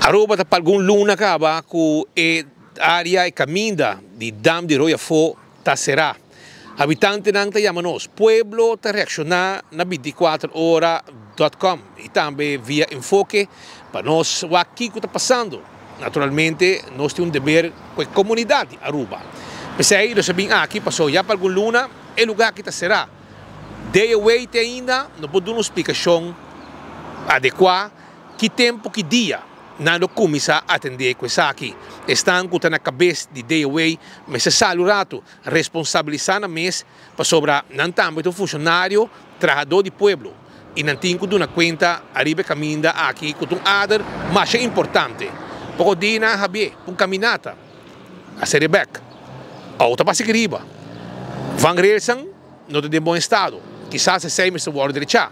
Aruba ta pa algun luna caba cu e area e caminda di Dam di Rooi Afo ta cera. Habitantenan ta yama nos. Pueblo ta reacciona na 24 ora dot com y tambe via Enfoke pa nos wak kico ta pasando. Naturalmente nos tin un deber cu e comunidad di Aruba. P'esey nos a bin aki paso ya pa algun luna e lugar aki ta cera. DOW te ainda no por duna un splicacion adecua ki tempo ki dia nan lo cuminsa atende cu esaki. Esnan cu ta na cabes di DOW mester sali un rato responsabilisa nan mes pasobra nan tambe ta un funcionario trahador di pueblo y nan tin cu duna cuenta ariba e caminda aki cu ta un ader masha importante. Poco dia nan a habie pa un caminata a sere bek. Auto a pasa aki riba. Vangrailsan no ta den bon estado. Kisas esei mester wòrdu drechá,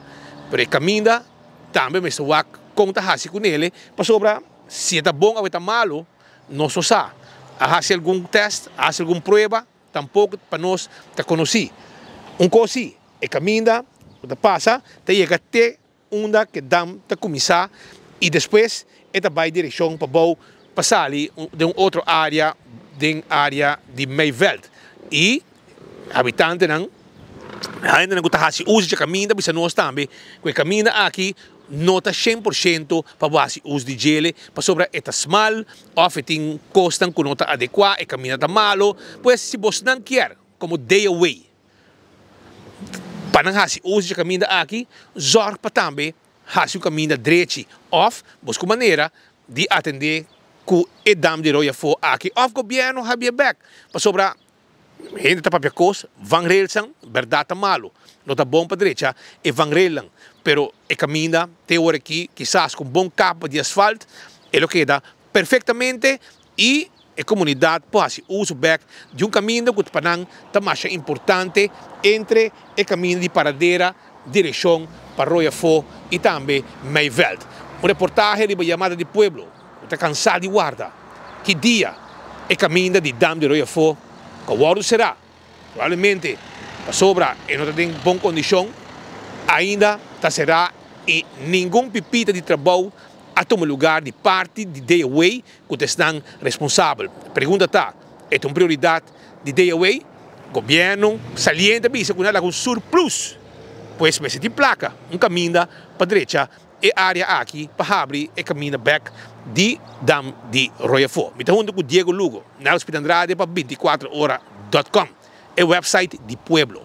pero e kaminda tambe mester wak kon ta hasi ku nele, pasobra si e ta bon òf e ta malu, nos no sa. A hasi algun tèst, a hasi algun prueba, tampoko pa nos ta konosí. Un kos sí, e kaminda ku ta pasa ta yega te Unda ke dam ta kuminsá i despues e ta bai direkshon pabou pa sali den un otro área den área di Meiveld. I habitantenan, hendenan ku ta hasi uso dje kaminda bisa nos tambe ku e kaminda aki no ta 100% pa bo hasi uso di djele pasobra e ta smal òf e tin kosnan ku no ta adekuá, e kaminda ta malo. Pues si bosnan kier komo DOW Pa nan hasi uso dje kaminda aki, zòrg pa tambe hasi un kaminda drechi òf buska un manera di atendé ku e dam di Rooi Afó aki òf gobièrnu habié bèk. Pasobra hende ta papia kos, vangrailsan, bèrdat ta malu. No ta bon pa drecha e vangrailnan, pero e kaminda te ora aki kisas ku un bon kapa di asfalt e lo keda perfectamente y e comunidad por haci uso bek di un caminda cu pa nan ta masha importante entre e caminda di Paradera direccion pa Rooi Afo y tambe Meiveld. Un reportahe riba yamada di pueblo cu ta cansa di warda ki dia e caminda di Dam di Rooi Afo cu a wordo cera. Probablemente pasobra e no ta den bon kondishon, ainda ta será i ningun pipita di trabou a tuma lugar di parti di DOW ku ta esnan responsabel. Pregunta ta, e ta un prioridat di DOW? Gobièrnu saliente a bisa ku nan a laga un surplus, pues mester tin plaka, un kaminda pa drecha e área aki pa habri e kaminda bèk di Dam di Rooi Afó. Mi ta huntu ku Diego Lugo, Nels Pit Andrade pa 24 ora dot com, e wèpsait di pueblo.